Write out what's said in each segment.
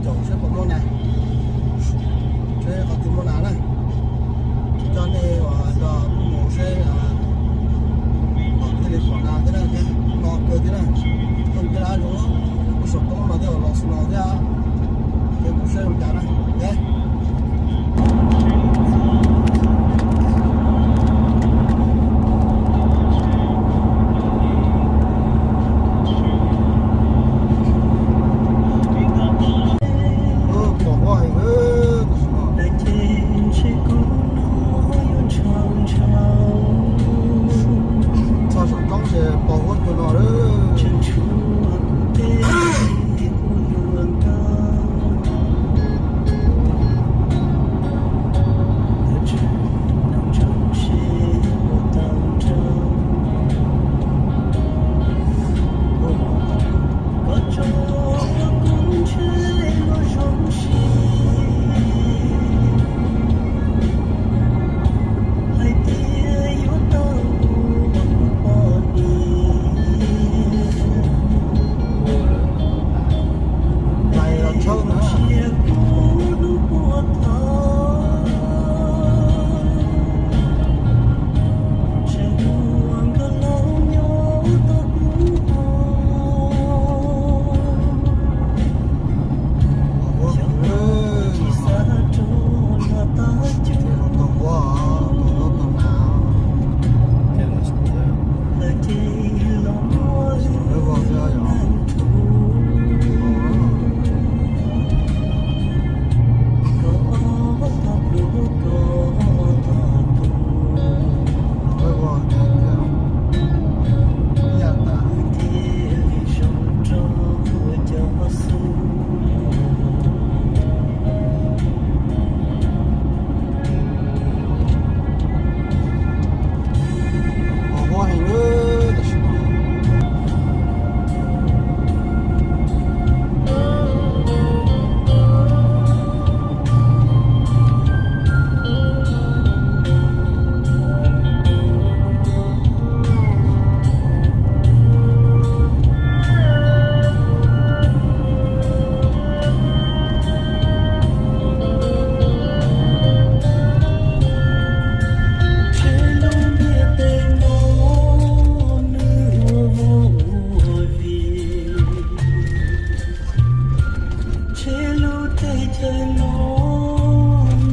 Caum seb puas muaj nas, seb qhov twg muaj nas na, coj nej uas nrog mus seb kom thiaj li pom nas thiab na. No kawg thiab na, thooj tej lab zoo, kuj saum toob no thiab los no thiab, ces mus seb zoo cas na. Pom huab heev. Txog saum roob ces pom huab cua no lawm. Pom huab heev tam sim no. Ntshe lub teb chaws no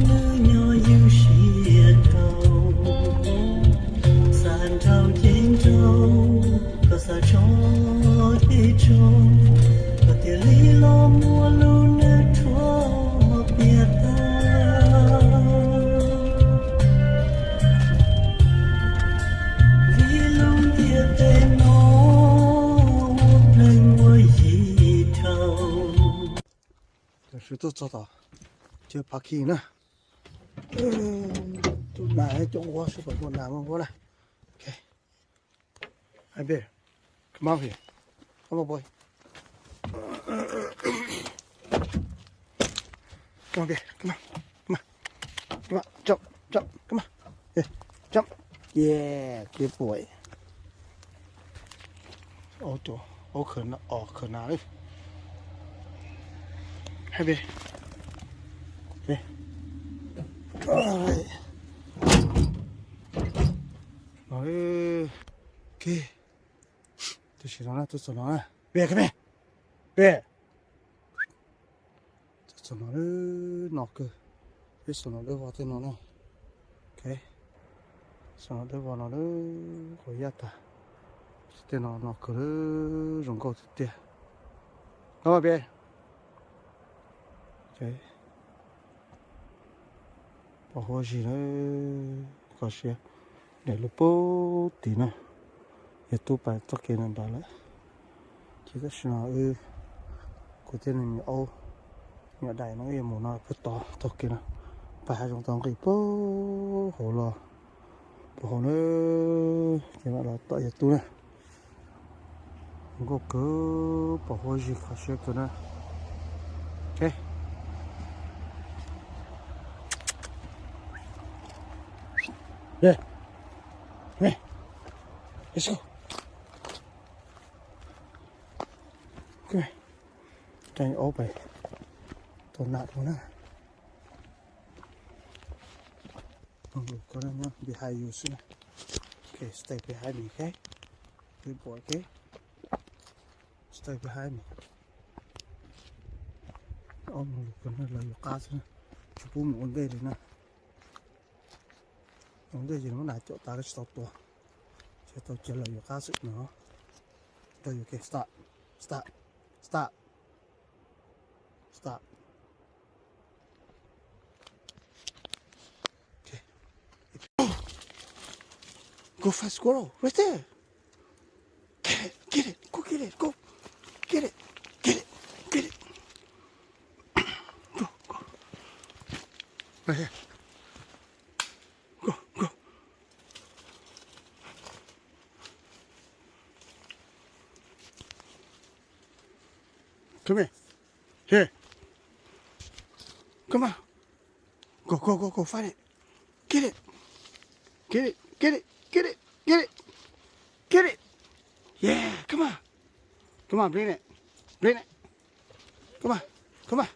nws nyob ywj siab rau, xav nrauj ces nrauj, koj xav tso ces tso, koj thiaj li los muaj lub neej rhuav piam tag. Vim lub ntiaj teb no ua pleev ua yi dhau. Tam sim tuaj txog tom chaw parking na. Tus nas coob ua seb puas muaj nas muaj huab na. Ok. Hai bên. Come out here. Come on, boy. Come on, babe. Come on. Come on. Come on. Jump. Jump. Come on. Yeah. Jump. Yeah. Good boy. Ov, ov khawm nas li. Hai bên. Đây. Rồi. Rồi. Ok. Tam sim no na, tuaj txog no na. Pem, pem. Pem. Tuaj txog no, no kawg. Peb xav no dawb vog tej no na. Ok. Xav no dawb vog no lawm, quav yaj tag. Tej no no kawg lawm, zoo nkauj tiag tiag. No mas pem. Ok. Pom huab zig lawm, kho siab. Daim lub pub tid na, yog tub pais txoj kev ntawd nrad lawm. Ces tam sim no wb, kuv thiab nws me aub, me nyuam dais no wb yuav mus no puag tod taug kev no, pais hav zoov tod nqis puag hauv los, puag hauv na, ces mam los tom yawg tub na. Nkauj kawg, pom huab zig kho siab kawg na. Ok. Let's go. Coj aub pais Tus nas ua na. Tus nas nyob behind you xwb na. Okay, stay behind me, okay? Good boy, okay? Stay behind me. Ob mus lus ko na los yuav qab xwb na. Tsis pub mus ua ntej li na. Ua ntej ces muab nas caum tas ko tsis tau tua. Tsis tau cia los yuav qab xwb no. Rau yuav ke stop. Stop. Stop. Stop. Okay. Go fast, squirrel, right there. Get it, get it, go get it, go. Get it, get it, get it. Go, go. Right here. Go, go. Come here. Here. Come on. Go, go, go, go. Find it. Get it. Get it. Get it. Get it. Get it. Get it. Yeah. Come on. Come on. Bring it. Bring it. Come on. Come on.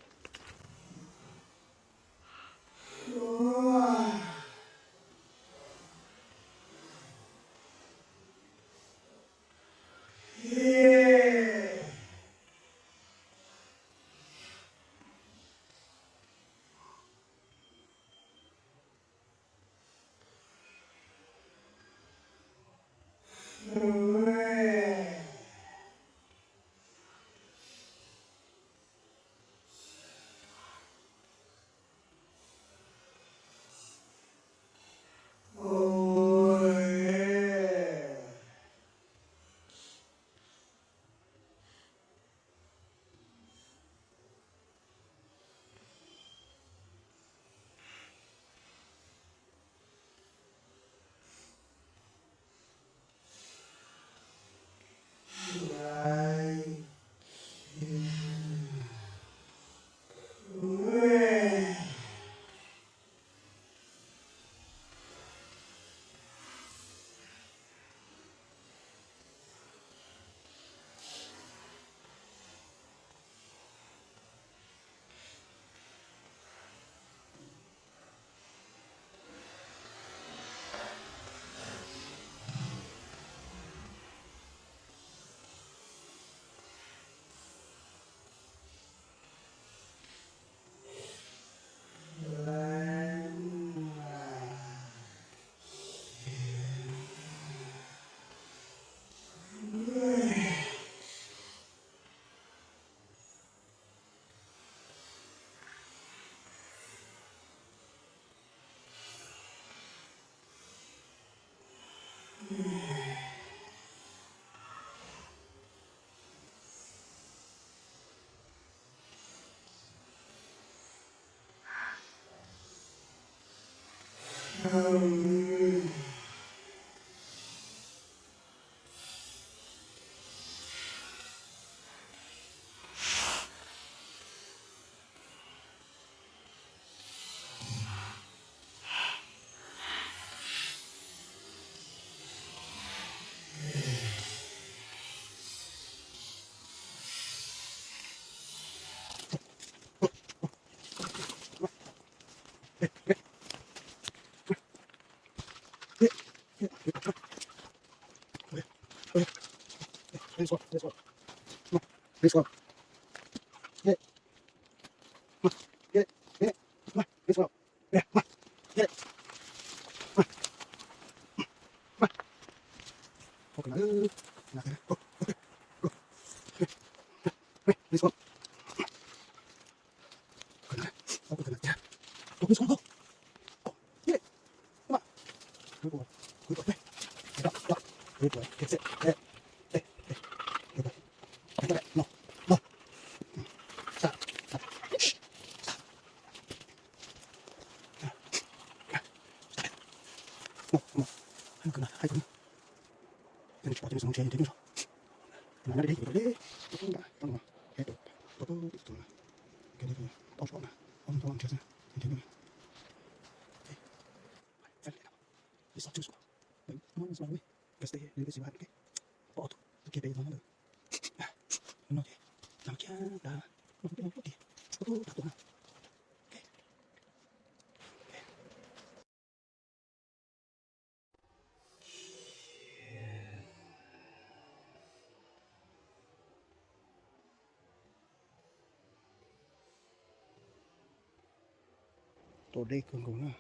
Tua deb kawg nkaus na,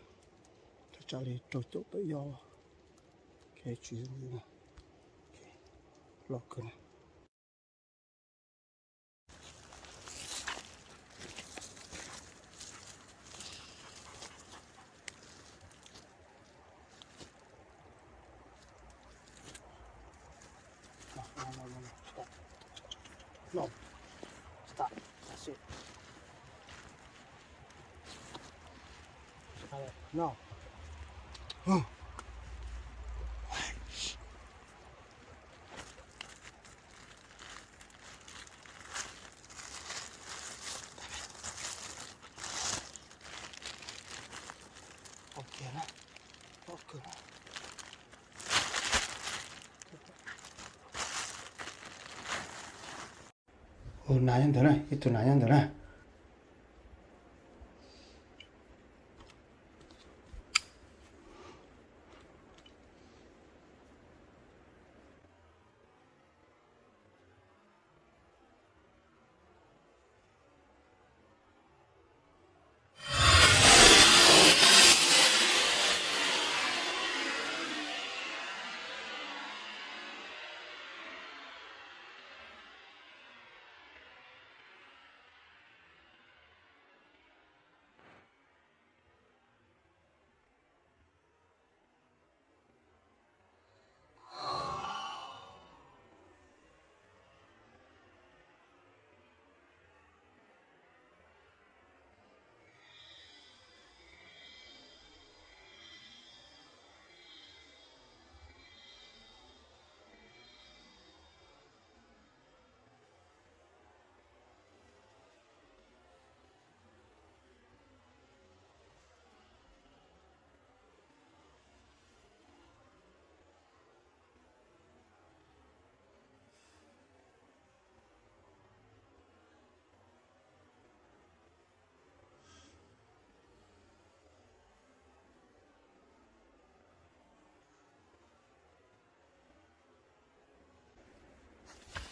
thaj tsam li rau caum tawm yoj. Ok, tsis zoo li na. Ok, loj kawg na. No, no, no, no, no. Stop. No. Stop. That's it. No. Ua kiag na, ua kiag na. Ua nas nyob ntawd na, ib tug nas nyob ntawd na.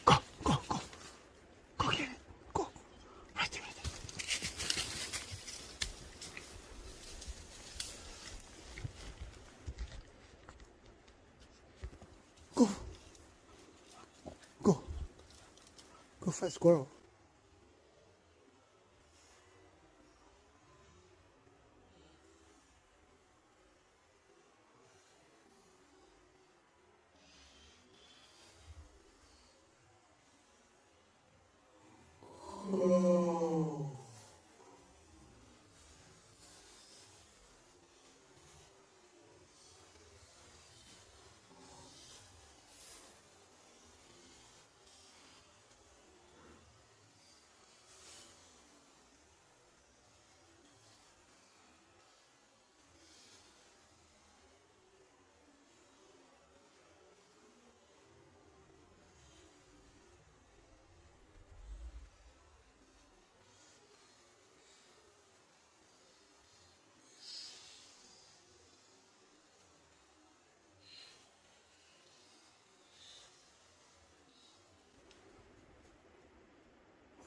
Go, go, go. Go get it. Go. Right there, right there. Go. Go. Go fight squirrel.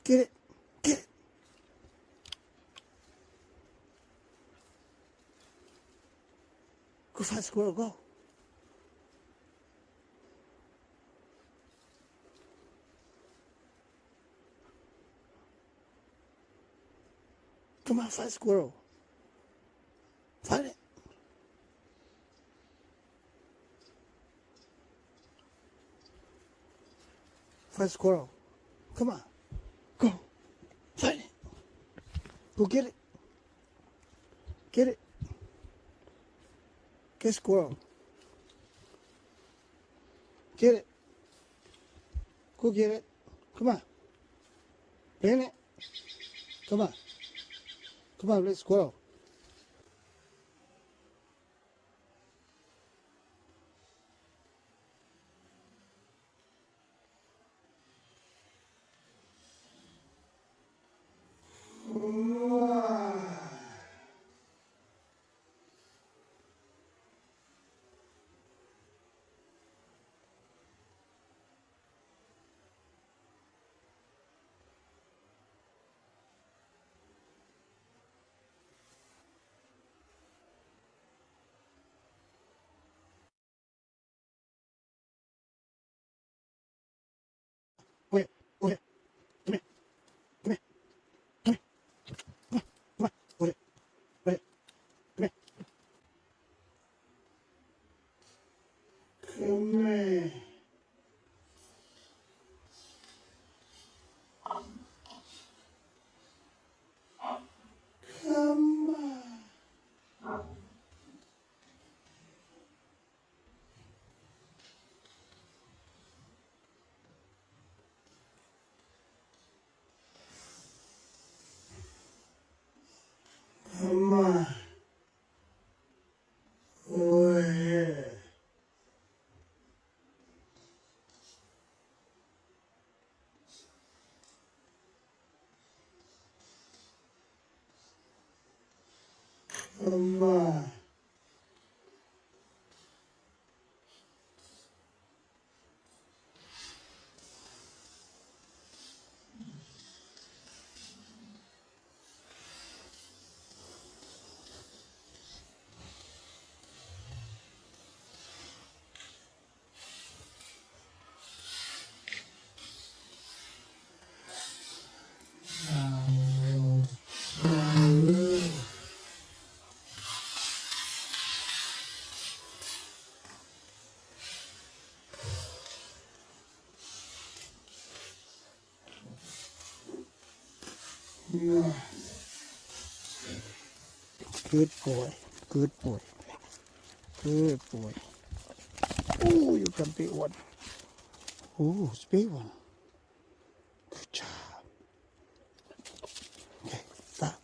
Get it. Get it. Go fight squirrel, go. Come on, fight squirrel. Fight it. Fight squirrel. Come on. Go. Fight it. Go get it. Get it. Get squirrel. Get it. Go get it. Come on. Bring it. Come on. Come on, let's go. Mas Good boy, good boy, good boy. Ooh, you got a big one. Ooh, it's a big one. Good job. Okay, stop.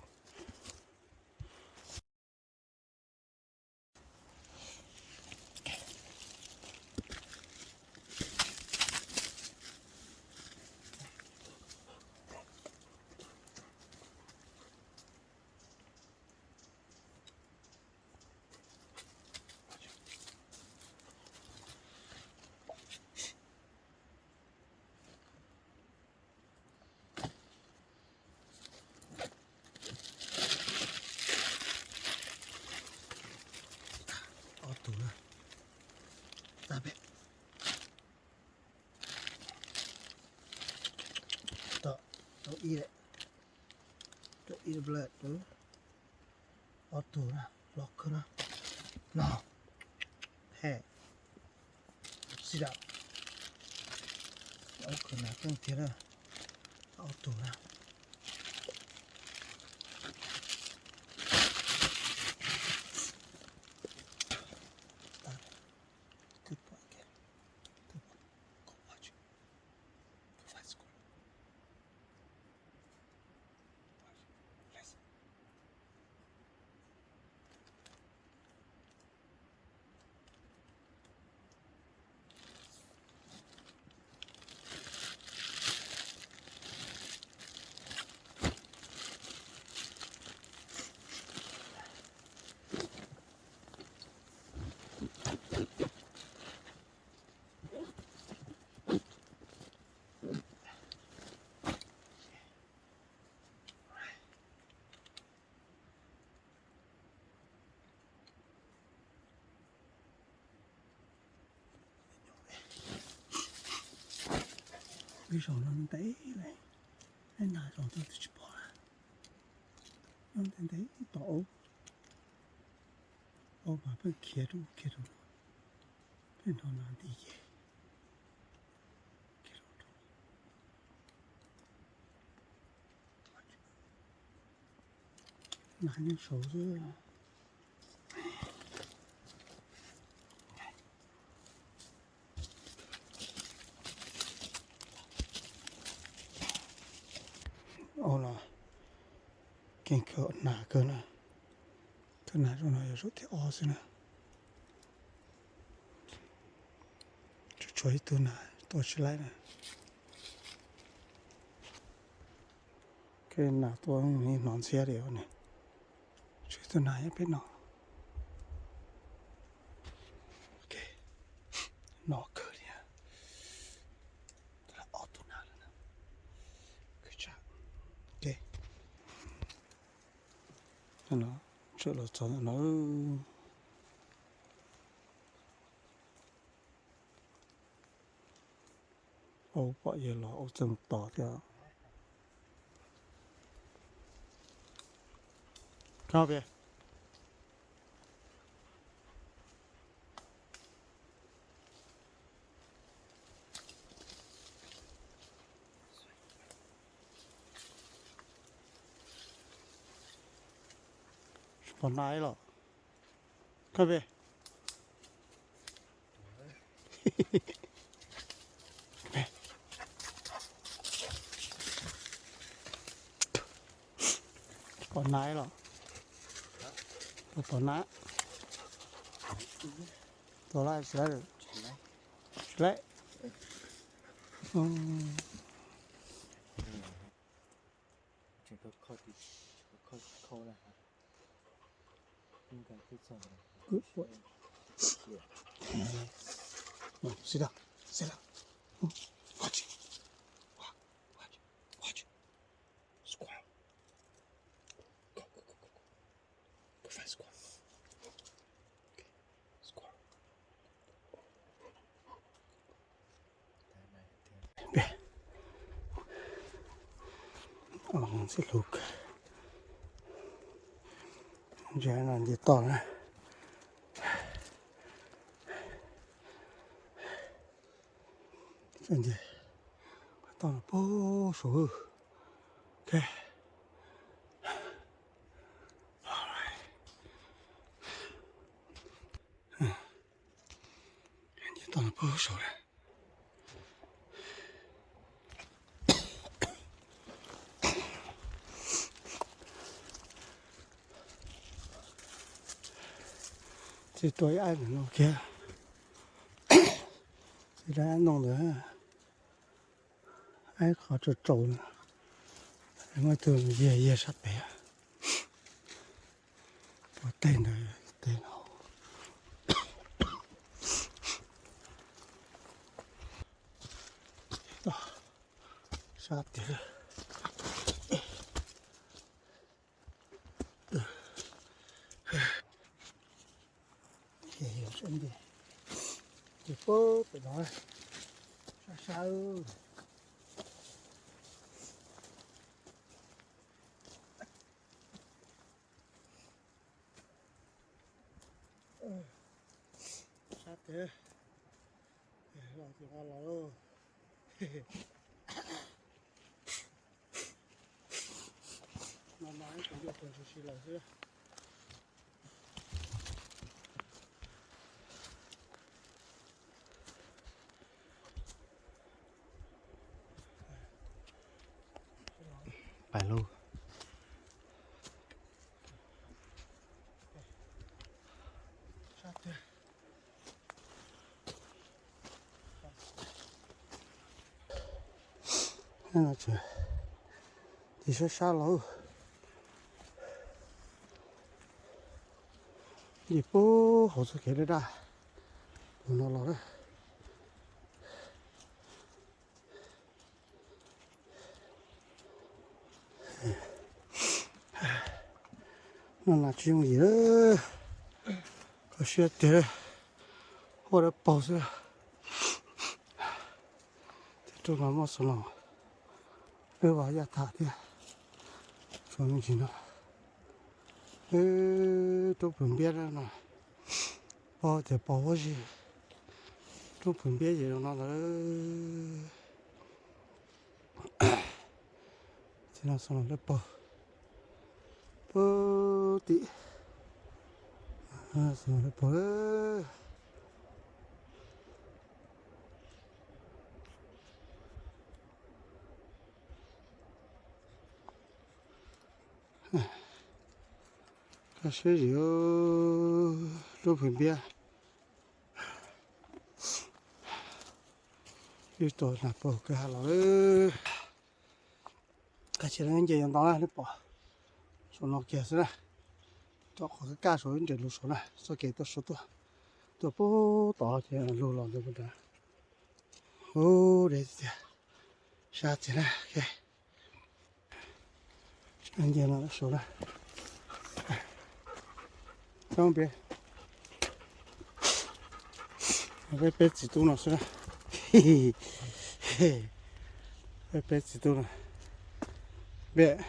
Ob tug na. Tau peb. Tau, tau ib lawm. Tau ib lawm. Ob tug na, los kawg na. No. He. Sit up. Ob tug na, kawg tiag na. Ob tug na. Good boy, good boy. Go watch. Go find squirrel. Watch. Listen. Peb zaum no ntev lawm, peb nas zaum no twb tsis pom lawm. Nyob ntev ntev ib tom ub, ub mas pheej khiav rau khiav rau no, pheej nrog nas nti ces khiav rau rau. Nas nyob saud xwb. Ub los keej kawg, nas kawg na. Tus nas zoo no yog zaum thib ob xwb na. Tsuas tshuav ib tug nas tua tsis laib na. Kev nas tua hnov ntxhiab li ne. Tshuav ib tug nas nyob pem no. No kawg li. Ob tug nas lawm na. Good job. Tsam los txog ntawm no. Ub, pom yawg los ub txawj mus tos thiab. Koj pem. Tsis pom nas los? Koj pem. Pom nas los? Pom nas. Tua lawm tsis lawm? Tsis lawm. Khau, khau na. Good boy. Sit down. Sit down. Watch it. Watch. Watch. Squirrel. Go, go, go, go, go. Go find squirrel. Okay. Squirrel. Peb, oh, xib hlub, ntsia no ntsia toj na. Ntsia toj no puag saud. Ok. Ntsia toj no puag saud na. Tsis tua ib aib ntawm no kiag. Tsis da aib no ntawd. Aib qhov tsaus tsaus, muaj ib tug yag yag sab pem. Ua teg ntawd teg no. Sab tiag. Ces puag pem no, sab sab. Sab tiag, los ces nqa los lauj. No mas ib tug yuav tag ntshis lawm xwb. Pais lauj. Ces sab sab los, ces puag hauv txoj kev daj daj mus no los na. No nas tsis yooj yim, kho siab tiag, huaj dawb paug xwb. Tej roob no muaj xov no, lub vas yaj tham thiab. Tsuas me ntsis no, roob Phwm Npiab no, pog tias pog huab zig, roob Phwm Npiab yim no ntawd. Txij no xov no lawv pog, pog tim, xov no lawv pog. Kho siab zim, roob Phwm Npiab. Ib tug nas pog kwj ha los lawm. Qhov tseem nce yuav ntau na, nej pom saum no kiag xwb na. Rau qhov kaj saud nres lug saud na, txoj kev tuaj saud tuaj, tuaj puag tod ces lug los ntawd puag nrad. Ub, deb tiag, sab tiag na. Nce no saud na. Coob peb, peb peb txiv tub no xwb na. Peb peb txiv tub no. Peb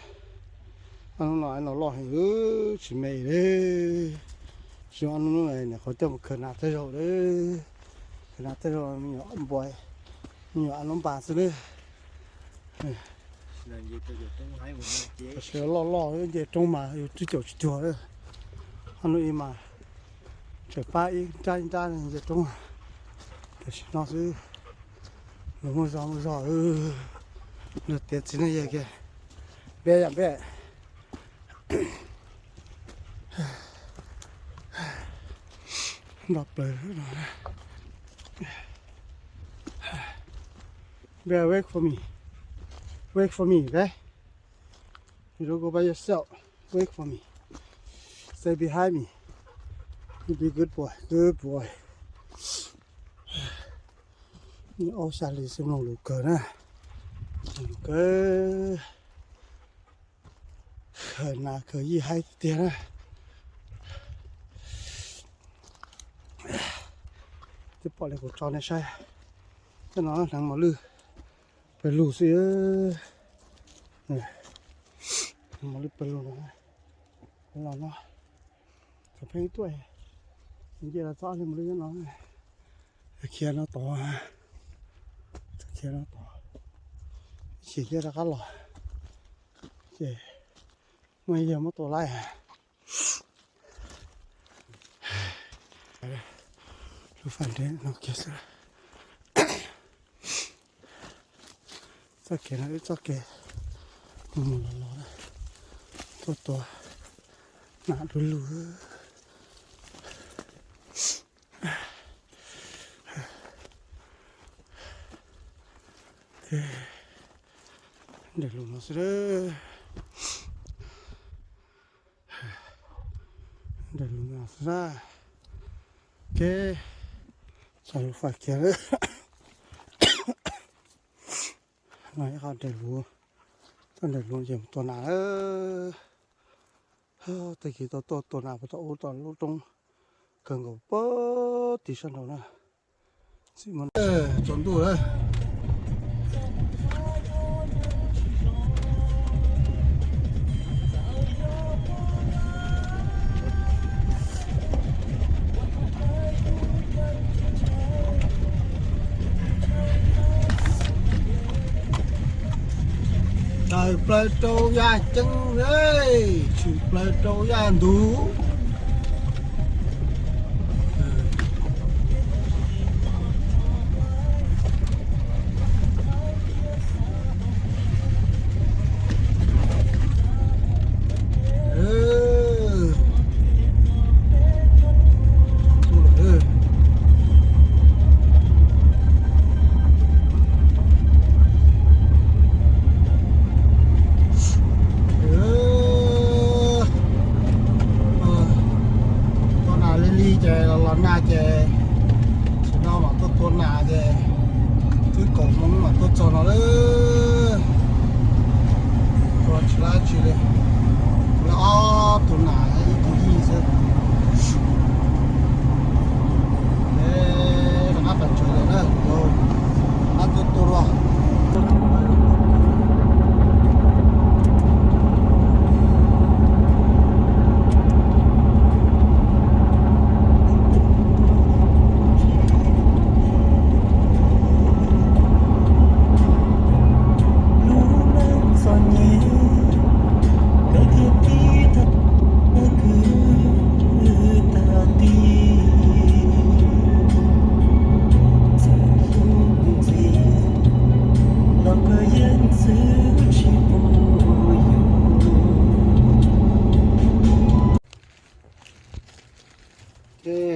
ob hnub no los loj heev, tsis me li. Tsis ob hnub no nyuam qhuav coj mus khaws nas thawj zaug li. Khaws nas thawj zaug me nyuam npua, me nyuam a lub npas xwb li. Tam sim loj loj nce roob mas yus twb caum tsis cuag li. Ob hnub ib mas tseem pab ib nrab ib nrab nce roob. Tam sim no xwb, luag muaj zog muaj zog, luag tiav txiv neej yawg kiag. Npej yam npej. Nrog plaws. Bear, wait for me. Wait for me, okay? You don't go by yourself. Wait for me. Stay behind me. Good boy, good boy. Nyob aub xya hli xwb mloog lus kawg na. Mloog lus kawg. Khaws nas khaws yij haib tiag na. Twb pom li kuv tso nej saib. Tej no hneev mos lwj pawg lug xwb. Hneev mos lwj pawg lug no. Los no, txog pheej tuaj, nce los txog li mos lwj no. Khiav no tod, khiav no tod, chim thiaj rov qab los. Ces muaj ib yawg muab tua laij. Lub faj nreb no kiag xwb. Txoj kev no wb txoj kev mus mus los los, tuaj tua nas du lug. Nres lus no xwb. Nres lus no xwb. Kev txog lub faj kiag lawm. No ib qho nres lus, txoj nres lus ces mus tua nas lawm. Tag kis tau tuaj tua nas puag tom ub tom lub roob kawg nkaus puag tim sab nraud na. Tsaus ntuj lawm. Tawm plaws rau yaj ceeb, tshwm plaws rau yaj ntug. Tua nas li li ces los los nag ces, tsis no mas tuaj tua nas ces twb kaum moo mas tuaj txog no lawm. Tua tsis lab tsi li, lawv ob tug nas ib tug yij xwb. Rov qab pais tsev lawm na, rov qab tuaj tua dua. Ces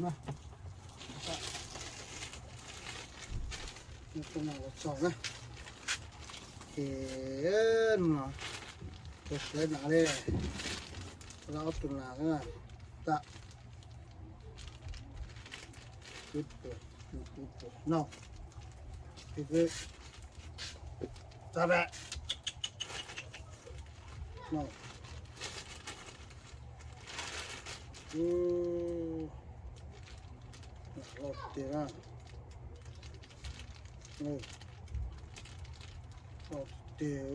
no, no los txog na. Ces no, tua siav nas li, tua ob tug nas xwb na. Tag. Good boy, good boy. No. Good boy. Stop it. No. Ub, nas loj tiag na. Ub, loj tiag.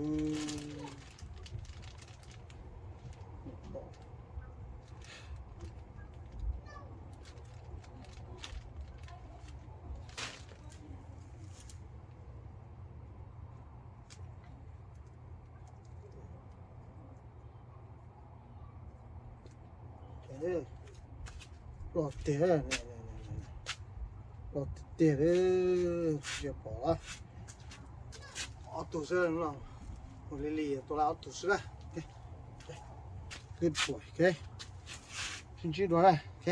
Loj tiag, loj tiag tiag li, tsis pom. Ob tug xwb no, ua li li tua lawm ob tug xwb na. Good boy, ok. Sib ntsib dua na, ok.